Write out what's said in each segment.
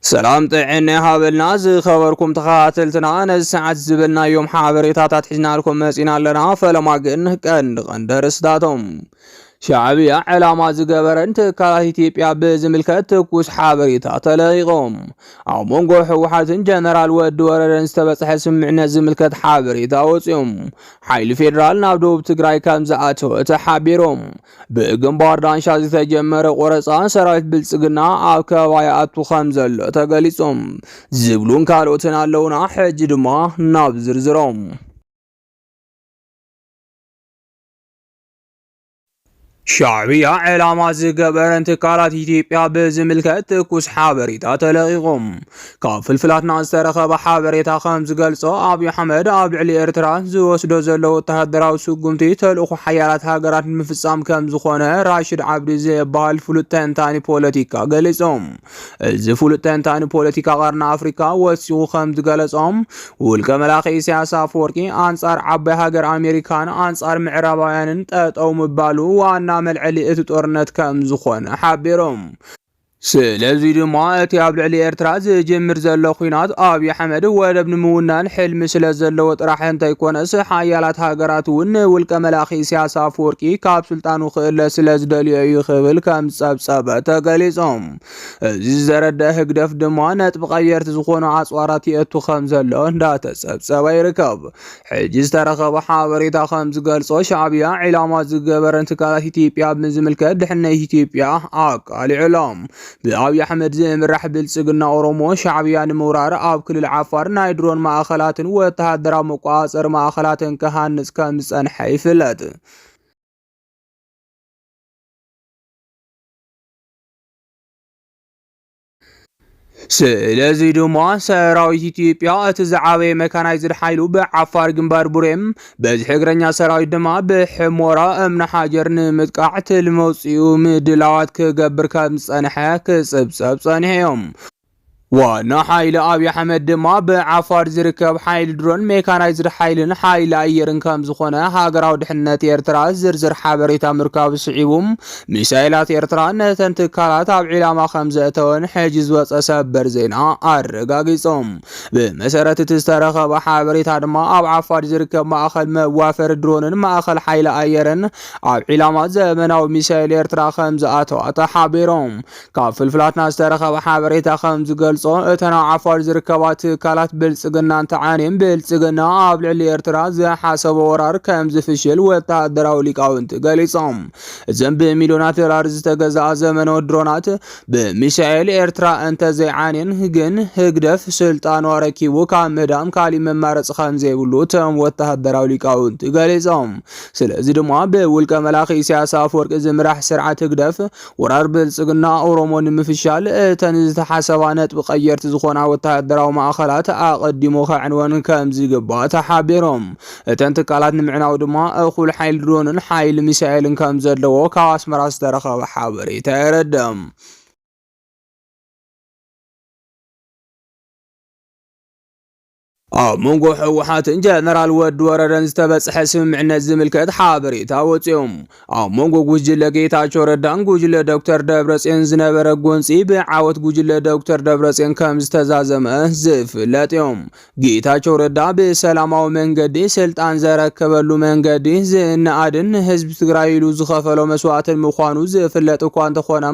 ሰላም ጥዕና ይሃበልና ዝኸበርኩም ተኸታተልትና፣ ነዚ ሰዓት ዝበልናዮም ሓበሬታታት ሒዝናልኩም መጺና ኣለና። ፈለማ ግን ቀንዲ ቀንዲ ርእስታቶም። ሻዕብያ ዕላማ ዝገበረን ትካላት ኢትዮጵያ ብዝምልከት ትኩስ ሓበሬታ ተለቒቖም። ኣብ መንጎ ህወሓትን ጀነራል ወዲ ወረደን ዝተበጽሐ ስምምዕነት ዝምልከት ሓበሬታ ወጺኦም። ሓይሊ ፌደራል ናብ ደቡብ ትግራይ ከም ዝኣተወ ተሓቢሮም። ብግንባር ዳንሻ ዝተጀመረ ቆረፃ ሰራዊት ብልጽግና ኣብ ከባቢ ይኣቱ ከም ዘሎ ተገሊጾም። ዝብሉን ካልኦትን ኣለውና። ሕጂ ድማ ናብ ዝርዝሮም። ሻዕብያ ዕላማ ዝገበረን ትካላት ኢትዮጵያ ብዝምልከት ትኩስ ሓበሬታ ተለቒቖም። ካብ ፍልፍላትና ዝተረኸበ ሓበሬታ ከም ዝገልጾ፣ ኣብይ ኣሕመድ ኣብ ልዕሊ ኤርትራ ዝወስዶ ዘሎ ወተሃደራዊ ስጉምቲ ተልእኾ ሓያላት ሃገራት ንምፍጻም ከም ዝኾነ ራሽድ ዓብዲ ዝበሃል ፍሉጥ ተንታኒ ፖለቲካ ገሊጾም። እዚ ፍሉጥ ተንታኒ ፖለቲካ ቀርኒ ኣፍሪካ ወሲኹ ከም ዝገለጾም፣ ውልቀ መላኺ ኢሳያስ ኣፈወርቂ ኣንጻር ዓባይ ሃገር ኣሜሪካን ኣንጻር ምዕራባውያንን ጠጠው ምባሉ ዋና መልዐሊ እቲ ጦርነት ከም ዝኾነ ሓቢሮም። ስለዚ ድማ እቲ ኣብ ልዕሊ ኤርትራ ዝጅምር ዘሎ ኲናት ኣብይ ኣሕመድ ወደብ ንምውናን ሕልሚ ስለ ዘለዎ ጥራሕ እንተይኮነስ፣ ሓያላት ሃገራት እውን ንውልቀ መላኺ ኢሳያስ ኣፈወርቂ ካብ ስልጣኑ ክእለ ስለ ዝደልዮ እዩ ክብል ከም ዝጸብጸበ ተገሊጾም። እዚ ዝተረድአ ህግደፍ ድማ ነጥቢ ቀየርቲ ዝኾኑ ኣጽዋራት የእቱ ከም ዘሎ እንዳተጸብጸበ ይርከብ። ሕጂ ዝተረኸበ ሓበሬታ ከም ዝገልጾ፣ ሻዕብያ ዒላማ ዝገበረን ትካላት ኢትዮጵያ ብዝምልከት ድሕነት ኢትዮጵያ ኣቃሊዑሎም። ብኣብይ ኣሕመድ ዝምራሕ ብልጽግና ኦሮሞ ሻዕብያ ንምውራር ኣብ ክልል ዓፋር ናይ ድሮን ማእኸላትን ወተሃደራዊ መቆጻጸሪ ማእኸላትን ክሃንጽ ከም ዝጸንሐ ይፍለጥ። ስለዚ ድማ ሰራዊት ኢትዮጵያ እቲ ዝዓበየ መካናይዝድ ሓይሉ ብዓፋር ግንባር ቡሬም፣ በዝሒ እግረኛ ሰራዊት ድማ ብሕሞራ እምኒ ሓጀር ንምጥቃዕ ትልሚ ኣውጺኡ ምድላዋት ክገብር ከም ዝጸንሐ ክጽብጸብ ጸኒሑ እዮም። ዋና ሓይሊ ኣብይ ኣሕመድ ድማ ብዓፋር ዝርከብ ሓይሊ ድሮን፣ ሜካናይዝድ ሓይልን ሓይሊ ኣየርን ከም ዝኾነ ሃገራዊ ድሕነት ኤርትራ ዝርዝር ሓበሬታ ምርካቡ ስዒቡ፣ ሚሳይላት ኤርትራ ነተን ትካላት ኣብ ዒላማ ከም ዘእተወን ሕጂ ዝወጸ ሰበር ዜና ኣረጋጊጾም። ብመሰረት እቲ ዝተረኸበ ሓበሬታ ድማ ኣብ ዓፋር ዝርከብ ማእኸል መዋፈሪ ድሮንን ማእኸል ሓይሊ ኣየርን ኣብ ዒላማ ዘመናዊ ሚሳይል ኤርትራ ከም ዝኣተዋ ተሓቢሮም። ካብ ፍልፍላትና ዝተረኸበ ሓበሬታ ከም ዝገልጾ፣ እተን ኣብ ዓፋር ዝርከባ ትካላት ብልጽግና እንተዓንየን፣ ብልጽግና ኣብ ልዕሊ ኤርትራ ዝሓሰቦ ወራር ከም ዝፍሽል ወተሃደራዊ ሊቃውንቲ ገሊጾም። እዘን ብሚልዮናት ዶላር ዝተገዝኣ ዘመናዊ ድሮናት ብሚሳኤል ኤርትራ እንተዘይዓንየን ግን፣ ህግደፍ ስልጣኑ ኣረኪቡ ካብ ምህዳም ካሊእ መማረፂ ከም ዘይብሉ እቶም ወተሃደራዊ ሊቃውንቲ ገሊጾም። ስለዚ ድማ ብውልቀ መላኺ ኢሳያስ ኣፈወርቂ ዝምራሕ ስርዓት ህግደፍ፣ ወራር ብልጽግና ኦሮሞ ንምፍሻል እተን ዝተሓሰባ ነጥቢ ቀየርቲ ዝኾና ወተሃደራዊ ማእኸላት ኣቐዲሙ ከዕንወን ከም ዝግባእ ተሓቢሮም። እተን ትካላት ንምዕናው ድማ እኹል ሓይሊ ድሮንን ሓይሊ ሚሳኤልን ከም ዘለዎ ካብ ኣስመራ ዝተረኸበ ሓበሬታ የረድእ። ኣብ መንጎ ህወሓትን ጀነራል ወዲ ወረደን ዝተበጽሐ ስምምዕነት ዝምልከት ሓበሬታ ወጺኦም። ኣብ መንጎ ጉጅለ ጌታቸው ረዳን ጉጅለ ዶክተር ደብረጽዮን ዝነበረ ጎንጺ ብዓወት ጉጅለ ዶክተር ደብረጽዮን ከም ዝተዛዘመ ዝፍለጥ እዮም። ጌታቸው ረዳ ብሰላማዊ መንገዲ ስልጣን ዘረከበሉ መንገዲ ዝነኣድን ንህዝቢ ትግራይ ኢሉ ዝኸፈሎ መስዋእትን ምዃኑ ዝፍለጥ እኳ እንተኾነ፣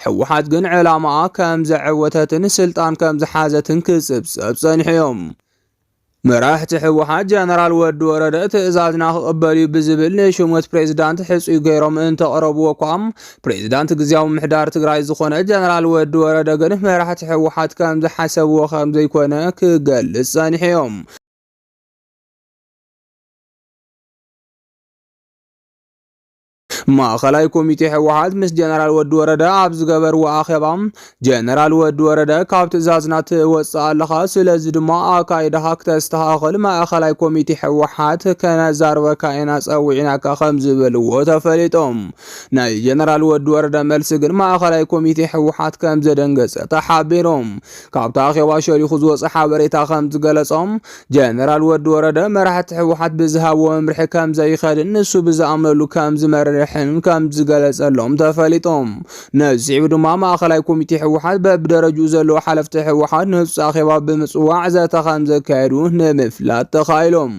ህወሓት ግን ዕላማኣ ከም ዘዐወተትን ስልጣን ከም ዝሓዘትን ክጽብጸብ ጸኒሑ እዮም። መራሕቲ ህወሓት ጀነራል ወዲ ወረደ ትእዛዝና ክቕበል እዩ ብዝብል ንሽሞት ፕሬዝዳንት ሕጹይ ገይሮም እንተቕረብዎ እኳ፣ ፕሬዝዳንት ግዝያዊ ምምሕዳር ትግራይ ዝኾነ ጀነራል ወዲ ወረደ ግን መራሕቲ ህወሓት ከም ዝሓሰብዎ ከም ዘይኮነ ክገልጽ ጸኒሑ እዮም። ማእኸላይ ኮሚቴ ህወሓት ምስ ጀነራል ወዲ ወረደ ኣብ ዝገበርዎ ኣኼባ፣ ጀነራል ወዲ ወረደ ካብ ትእዛዝና ትወፅእ ኣለኻ፣ ስለዚ ድማ ኣካይዳኻ ክተስተኻኽል ማእኸላይ ኮሚቴ ህወሓት ከነዛርበካ ኢና ፀዊዕናካ ከም ዝበልዎ ተፈሊጦም። ናይ ጀነራል ወዲ ወረደ መልሲ ግን ማእኸላይ ኮሚቴ ህወሓት ከም ዘደንገፀ ተሓቢሮም። ካብቲ ኣኼባ ሸሊኹ ዝወፀ ሓበሬታ ከም ዝገለፆም፣ ጀነራል ወዲ ወረደ መራሕቲ ህወሓት ብዝሃብዎ መምርሒ ከም ዘይኸድን ንሱ ብዝኣምነሉ ከም ዝመርሕ ከም ዝገለጸሎም ተፈሊጦም። ነዚ ስዒቡ ድማ ማእኸላይ ኮሚቴ ህወሓት በብደረጅኡ ዘለዉ ሓለፍቲ ህወሓት ንህጹጽ ኣኼባ ብምጽዋዕ ዘተ ከም ዘካየዱ ንምፍላጥ ተኻኢሎም።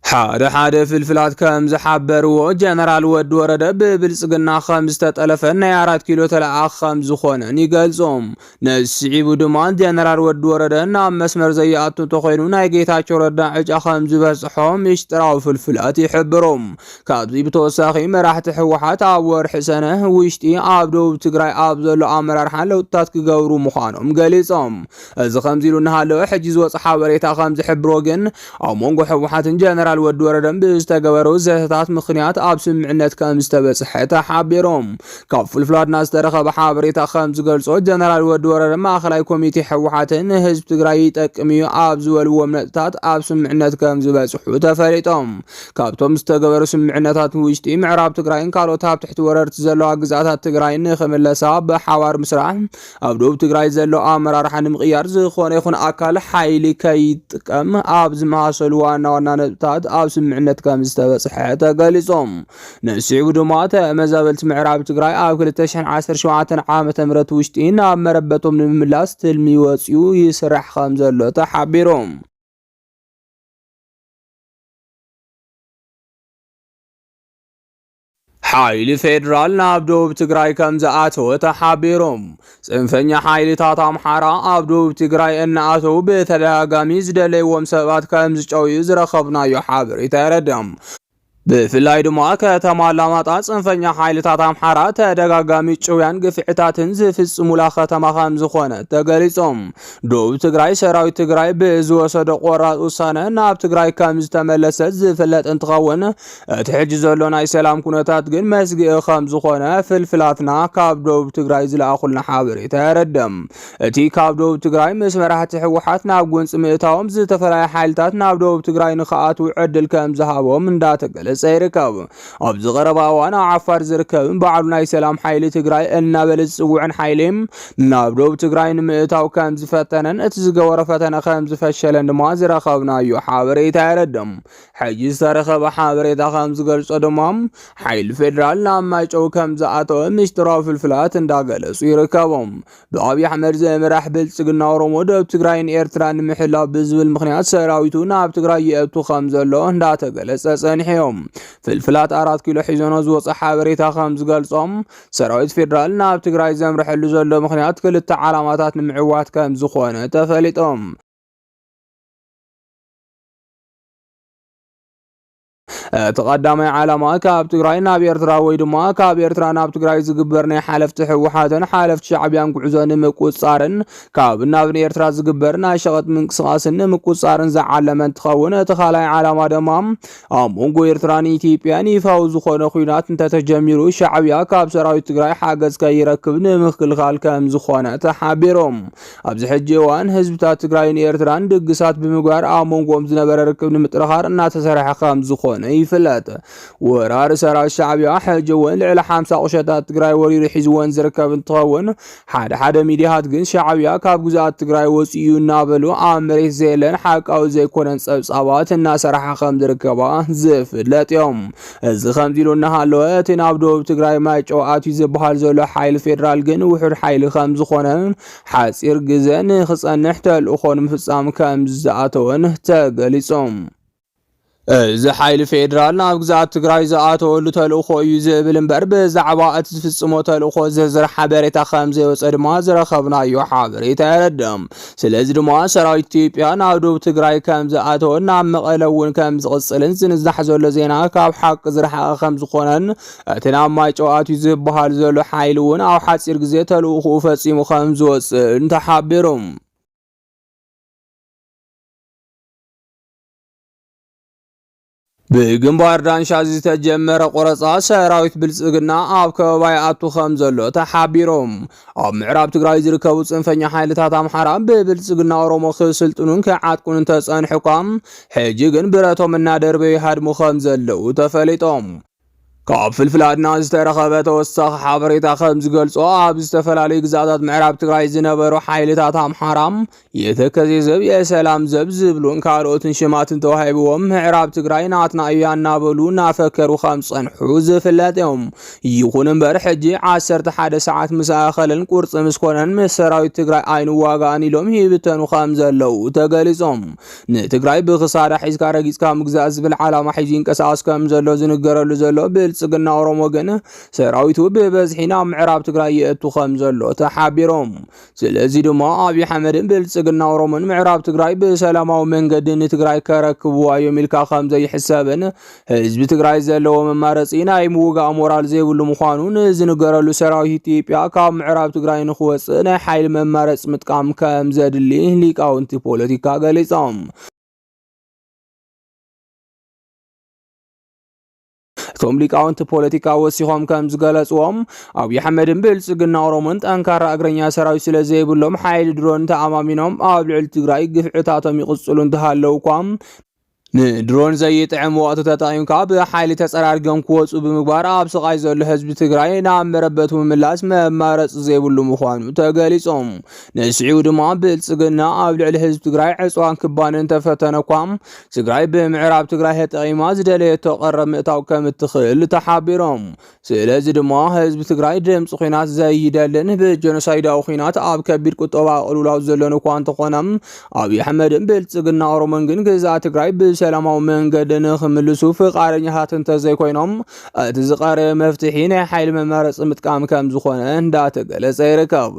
ሓደ ሓደ ፍልፍላት ከም ዝሓበርዎ፣ ጀነራል ወዲ ወረደ ብብልጽግና ከም ዝተጠለፈን ናይ ኣራት ኪሎ ተለኣኽ ከም ዝኾነን ይገልጾም። ነዚ ስዒቡ ድማ ጀነራል ወዲ ወረደ ናብ መስመር ዘይኣቱ እንተኾይኑ ናይ ጌታቸው ረዳ ዕጫ ከም ዝበጽሖ ምሽጥራዊ ፍልፍላት ይሕብሮም። ካብዚ ብተወሳኺ መራሕቲ ህወሓት ኣብ ወርሒ ሰነ ውሽጢ ኣብ ደቡብ ትግራይ ኣብ ዘሎ ኣመራርሓ ለውጥታት ክገብሩ ምዃኖም ገሊጾም። እዚ ከምዚ ኢሉ እናሃለወ ሕጂ ዝወፀ ሓበሬታ ከም ዝሕብሮ ግን ኣብ መንጎ ህወሓትን ጀነራል ወዲ ወረደን ብዝተገበሩ ዘተታት ምኽንያት ኣብ ስምምዕነት ከም ዝተበፅሐ ተሓቢሮም። ካብ ፍልፍላትና ዝተረኸበ ሓበሬታ ከም ዝገልጾ ጀነራል ወዲ ወረደ ማእኸላይ ኮሚቴ ህወሓትን ንህዝቢ ትግራይ ይጠቅም እዩ ኣብ ዝበልዎም ነጥብታት ኣብ ስምምዕነት ከም ዝበፅሑ ተፈሊጦም። ካብቶም ዝተገበሩ ስምምዕነታት ውሽጢ ምዕራብ ትግራይን ካልኦት ኣብ ትሕቲ ወረርቲ ዘለዋ ግዛታት ትግራይን ንክምለሳ ብሓባር ምስራሕ፣ ኣብ ደቡብ ትግራይ ዘሎ ኣመራርሓ ንምቕያር ዝኾነ ይኹን ኣካል ሓይሊ ከይጥቀም ኣብ ዝመሳሰሉ ዋና ዋና ነጥብታት ኣብ ስምምዕነት ከም ዝተበፅሐ ተገሊጾም። ንስዒቡ ድማ ተመዛበልቲ ምዕራብ ትግራይ ኣብ ክልተ ሽሕን ዓሰርተ ሸውዓተን ዓመተ ምህረት ውሽጢ ናብ መረበቶም ንምምላስ ትልሚ ወፂኡ ይስራሕ ከም ዘሎ ተሓቢሮም። ሓይሊ ፌዴራል ናብ ደቡብ ትግራይ ከም ዝኣተወ ተሓቢሮም። ጽንፈኛ ሓይልታት ኣምሓራ ኣብ ደቡብ ትግራይ እናኣተዉ ብተደጋጋሚ ዝደለይዎም ሰባት ከም ዝጨውዩ ዝረኸብናዮ ሓበሬታ የረድእ። ብፍላይ ድማ ከተማ ኣላማጣ ጽንፈኛ ሓይልታት ኣምሓራ ተደጋጋሚ ጭውያን ግፍዕታትን ዝፍጽሙላ ከተማ ከም ዝኾነ ተገሊጾም። ደቡብ ትግራይ ሰራዊት ትግራይ ብዝወሰዶ ቆራጥ ውሳነ ናብ ትግራይ ከም ዝተመለሰ ዝፍለጥ እንትኸውን፣ እቲ ሕጂ ዘሎ ናይ ሰላም ኩነታት ግን መስግኢ ከም ዝኾነ ፍልፍላትና ካብ ደቡብ ትግራይ ዝለኣኹልና ሓበሬታ የረድእ። እቲ ካብ ደቡብ ትግራይ ምስ መራሕቲ ህወሓት ናብ ጎንፂ ምእታዎም ዝተፈላለዩ ሓይልታት ናብ ደቡብ ትግራይ ንክኣትዉ ዕድል ከም ዝሃቦም እንዳተገለጸ ይርከብ። ኣብዚ ቀረባ እዋን ኣብ ዓፋር ዝርከብን ባዕሉ ናይ ሰላም ሓይሊ ትግራይ እናበለ ዝጽውዕን ሓይሊ ናብ ደቡብ ትግራይ ንምእታው ከም ዝፈተነን እቲ ዝገበሮ ፈተነ ከም ዝፈሸለን ድማ ዝረኸብናዮ ሓበሬታ የረድእ። ሕጂ ዝተረኸበ ሓበሬታ ከም ዝገልጾ ድማ ሓይሊ ፌዴራል ናብ ማይጨው ከም ዝኣተወ ምስጢራዊ ፍልፍላት እንዳገለጹ ይርከቦም። ብኣብይ ኣሕመድ ዝምራሕ ብልጽግና ኦሮሞ ደቡብ ትግራይን ኤርትራን ንምሕላው ብዝብል ምኽንያት ሰራዊቱ ናብ ትግራይ የእቱ ከም ዘሎ እንዳተገለጸ ጸኒሑ እዮም። ፍልፍላት ኣራት ኪሎ ሒዞኖ ዝወፀ ሓበሬታ ከም ዝገልጾም፣ ሰራዊት ፌዴራል ናብ ትግራይ ዘምርሐሉ ዘሎ ምኽንያት ክልተ ዓላማታት ንምዕዋት ከም ዝኾነ ተፈሊጦም። እቲ ቀዳማይ ዓላማ ካብ ትግራይ ናብ ኤርትራ ወይ ድማ ካብ ኤርትራ ናብ ትግራይ ዝግበር ናይ ሓለፍቲ ህወሓትን ሓለፍቲ ሻዕብያን ጉዕዞ ንምቁፅፃርን ካብ ናብ ንኤርትራ ዝግበር ናይ ሸቐጥ ምንቅስቓስን ንምቁፅፃርን ዝዓለመ እንትኸውን፣ እቲ ካልኣይ ዓላማ ድማ ኣብ መንጎ ኤርትራን ኢትዮጵያን ይፋዊ ዝኾነ ኲናት እንተተጀሚሩ ሻዕብያ ካብ ሰራዊት ትግራይ ሓገዝ ከይረክብ ንምክልኻል ከም ዝኾነ ተሓቢሮም። ኣብዚ ሕጂ እዋን ህዝብታት ትግራይን ኤርትራን ድግሳት ብምግባር ኣብ መንጎኦም ዝነበረ ርክብ ንምጥርኻር እናተሰርሐ ከም ዝኾነ ይፍለጥ። ወራሪ ሰራዊት ሻዕብያ ሕጂ እውን ልዕሊ ሓምሳ ቁሸታት ትግራይ ወሪሩ ሒዝወን ዝርከብ እንትኸውን፣ ሓደ ሓደ ሚዲያታት ግን ሻዕብያ ካብ ግዝኣት ትግራይ ወፂኡ እናበሉ ኣብ መሬት ዘየለን ሓቃዊ ዘይኮነን ፀብፃባት እናሰራሓ ከም ዝርከባ ዝፍለጥ እዮም። እዚ ከምዚ ኢሉ እናሃለወ፣ እቲ ናብ ደቡብ ትግራይ ማይጨው ኣትዩ ዝበሃል ዘሎ ሓይሊ ፌዴራል ግን ውሑድ ሓይሊ ከም ዝኾነ ሓፂር ግዘ ንኽጸንሕ ተልእኾ ንምፍጻም ከም ዝኣተወን ተገሊጾም። እዚ ሓይሊ ፌዴራል ናብ ግዝኣት ትግራይ ዝኣተወሉ ተልእኾ እዩ ዝብል እምበር፣ ብዛዕባ እቲ ዝፍጽሞ ተልእኾ ዝርዝር ሓበሬታ ከም ዘይወጸ ድማ ዝረኸብናዮ ሓበሬታ የረድእ። ስለዚ ድማ ሰራዊት ኢትዮጵያ ናብ ደቡብ ትግራይ ከም ዝኣተወን ናብ መቐለ እውን ከም ዝቕጽልን ዝንዛሕ ዘሎ ዜና ካብ ሓቂ ዝረሓቐ ከም ዝኾነን፣ እቲ ናብ ማይጨው ኣትዩ ዝበሃል ዘሎ ሓይሊ እውን ኣብ ሓፂር ግዜ ተልእኾኡ ፈጺሙ ከም ዝወፅእን ተሓቢሩ። ብግንባር ዳንሻ ዝተጀመረ ቆረፃ ሰራዊት ብልፅግና ኣብ ከበባ ይኣቱ ከም ዘሎ ተሓቢሮም። ኣብ ምዕራብ ትግራይ ዝርከቡ ፅንፈኛ ሓይልታት ኣምሓራ ብብልፅግና ኦሮሞ ክስልጥኑን ክዓጥቁን እንተፀንሑ እኳ፣ ሕጂ ግን ብረቶም እናደርበዩ ይሃድሙ ከም ዘለዉ ተፈሊጦም። ካብ ፍልፍላትና ዝተረኸበ ተወሳኺ ሓበሬታ ከም ዝገልጾ፣ ኣብ ዝተፈላለዩ ግዛታት ምዕራብ ትግራይ ዝነበሩ ሓይልታት ኣምሓራ የተከዜ ዘብ፣ የሰላም ዘብ ዝብሉን ካልኦትን ሽማትን ተዋሂብዎም ምዕራብ ትግራይ ናትና እያ እናበሉ እናፈከሩ ከም ዝጸንሑ ዝፍለጥ እዮም። ይኹን እምበር ሕጂ ዓሰርተ ሓደ ሰዓት ምስ ኣኸለን ቁርፂ ምስ ኮነን ምስ ሰራዊት ትግራይ ኣይንዋጋእን ኢሎም ይብተኑ ከም ዘለዉ ተገሊጾም። ንትግራይ ብክሳዳ ሒዝካ ረጊጽካ ምግዛእ ዝብል ዓላማ ሒዙ ይንቀሳቐስ ከም ዘሎ ዝንገረሉ ዘሎ ብልጽግና ኦሮሞ ግን ሰራዊቱ ብበዝሒ ናብ ምዕራብ ትግራይ የእቱ ከም ዘሎ ተሓቢሮም። ስለዚ ድማ ኣብይ ኣሕመድን ብልጽግና ኦሮሞን ምዕራብ ትግራይ ብሰላማዊ መንገዲ ንትግራይ ከረክብዋ እዮም ኢልካ ከም ዘይሕሰብን ህዝቢ ትግራይ ዘለዎ መማረፂ ናይ ምውጋእ ሞራል ዘይብሉ ምዃኑ ንዝንገረሉ ሰራዊት ኢትዮጵያ ካብ ምዕራብ ትግራይ ንክወፅእ ናይ ሓይሊ መማረፂ ምጥቃም ከም ዘድሊ ሊቃውንቲ ፖለቲካ ገሊፆም። እቶም ሊቃውንቲ ፖለቲካ ወሲኾም ከም ዝገለጽዎም፣ ኣብይ ኣሕመድን ብልጽግና ኦሮሞን ጠንካራ እግረኛ ሰራዊት ስለ ዘይብሎም፣ ሓይሊ ድሮን ተኣማሚኖም ኣብ ልዕሊ ትግራይ ግፍዕታቶም ይቕጽሉ እንተሃለዉ እኳ፣ ንድሮን ዘይጥዕም ወቕቲ ተጠቒምካ ብሓይሊ ተጸራሪጎም ክወጹ ብምግባር፣ ኣብ ስቓይ ዘሎ ህዝቢ ትግራይ ናብ መረበቱ ምምላስ መማረጺ ዘይብሉ ምዃኑ ተገሊጾም። ንስዒቡ ድማ ብልጽግና ኣብ ልዕሊ ህዝቢ ትግራይ ዕጽዋን ክባንን እንተፈተነ እኳ፣ ትግራይ ብምዕራብ ትግራይ ተጠቒማ ዝደለየቶ ቀረብ ምእታው ከም እትኽእል ተሓቢሮም። ስለዚ ድማ ህዝቢ ትግራይ ድምፂ ኹናት ዘይደልን ብጀኖሳይዳዊ ኹናት ኣብ ከቢድ ቁጠባ ቅልውላው ዘሎን እኳ እንተኾነ፣ ኣብይ ኣሕመድን ብልጽግና ኦሮሞን ግን ግዝኣት ትግራይ ብሰላማዊ መንገዲ ንኽምልሱ ፍቓደኛታት እንተዘይኮይኖም፣ እቲ ዝቐረበ መፍትሒ ናይ ሓይሊ መማረፂ ምጥቃም ከም ዝኾነ እንዳተገለጸ ይርከብ።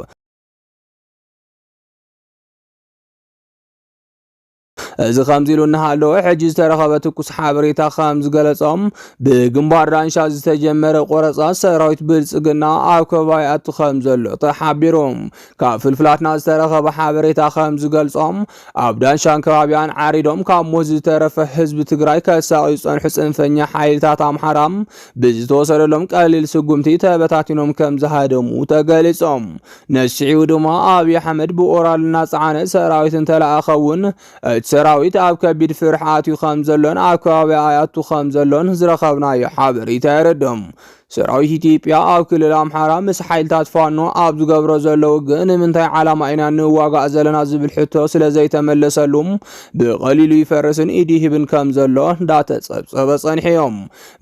እዚ ከምዚ ኢሉ እናሃለወ፣ ሕጂ ዝተረኸበ ትኩስ ሓበሬታ ከም ዝገለጾም፣ ብግንባር ዳንሻ ዝተጀመረ ቆረጻ ሰራዊት ብልጽግና ኣብ ከባቢ ኣቱ ከም ዘሎ ተሓቢሩ። ካብ ፍልፍላትና ዝተረኸበ ሓበሬታ ከም ዝገልጾም፣ ኣብ ዳንሻን ከባቢያን ዓሪዶም ካብ ሞት ዝተረፈ ህዝቢ ትግራይ ከሳቕዩ ዝጸንሑ ጽንፈኛ ሓይልታት ኣምሓራ ብዝተወሰደሎም ቀሊል ስጉምቲ ተበታቲኖም ከም ዝሃደሙ ተገሊጾም። ነስዒቡ ድማ ኣብይ ኣሕመድ ብኦራል እናጸዓነ ሰራዊት እንተለኣኸ እውን፣ እቲ ሰራዊት ኣብ ከቢድ ፍርሒ ኣትዩ ከም ዘሎን ኣብ ከባቢ ኣያቱ ከም ዘሎን ዝረኸብናዮ ሓበሬታ የረድኦም። ሰራዊት ኢትዮጵያ ኣብ ክልል ኣምሓራ ምስ ሓይልታት ፋኖ ኣብ ዝገብሮ ዘሎ ውግእ ንምንታይ ዓላማ ኢና ንዋጋእ ዘለና ዝብል ሕቶ ስለ ዘይተመለሰሉ፣ ብቐሊሉ ይፈርስን ኢድ ይህብን ከም ዘሎ እንዳተጸብጸበ ጸኒሑ እዮም።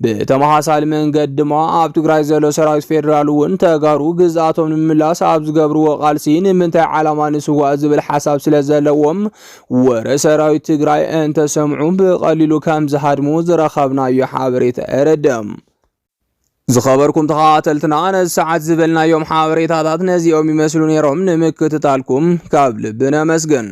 ብተመሳሳሊ መንገዲ ድማ ኣብ ትግራይ ዘሎ ሰራዊት ፌዴራል እውን ተጋሩ ግዝኣቶም ንምምላስ ኣብ ዝገብርዎ ቃልሲ ንምንታይ ዓላማ ንስዋእ ዝብል ሓሳብ ስለ ዘለዎም፣ ወረ ሰራዊት ትግራይ እንተሰምዑ ብቐሊሉ ከም ዝሃድሙ ዝረኸብናዮ ሓበሬታ የረድእ። ዝኸበርኩም ተኸታተልትና፣ ነዚ ሰዓት ዝበልናዮም ሓበሬታታት ነዚኦም ይመስሉ ነይሮም። ንምክትታልኩም ካብ ልቢ ነመስግን።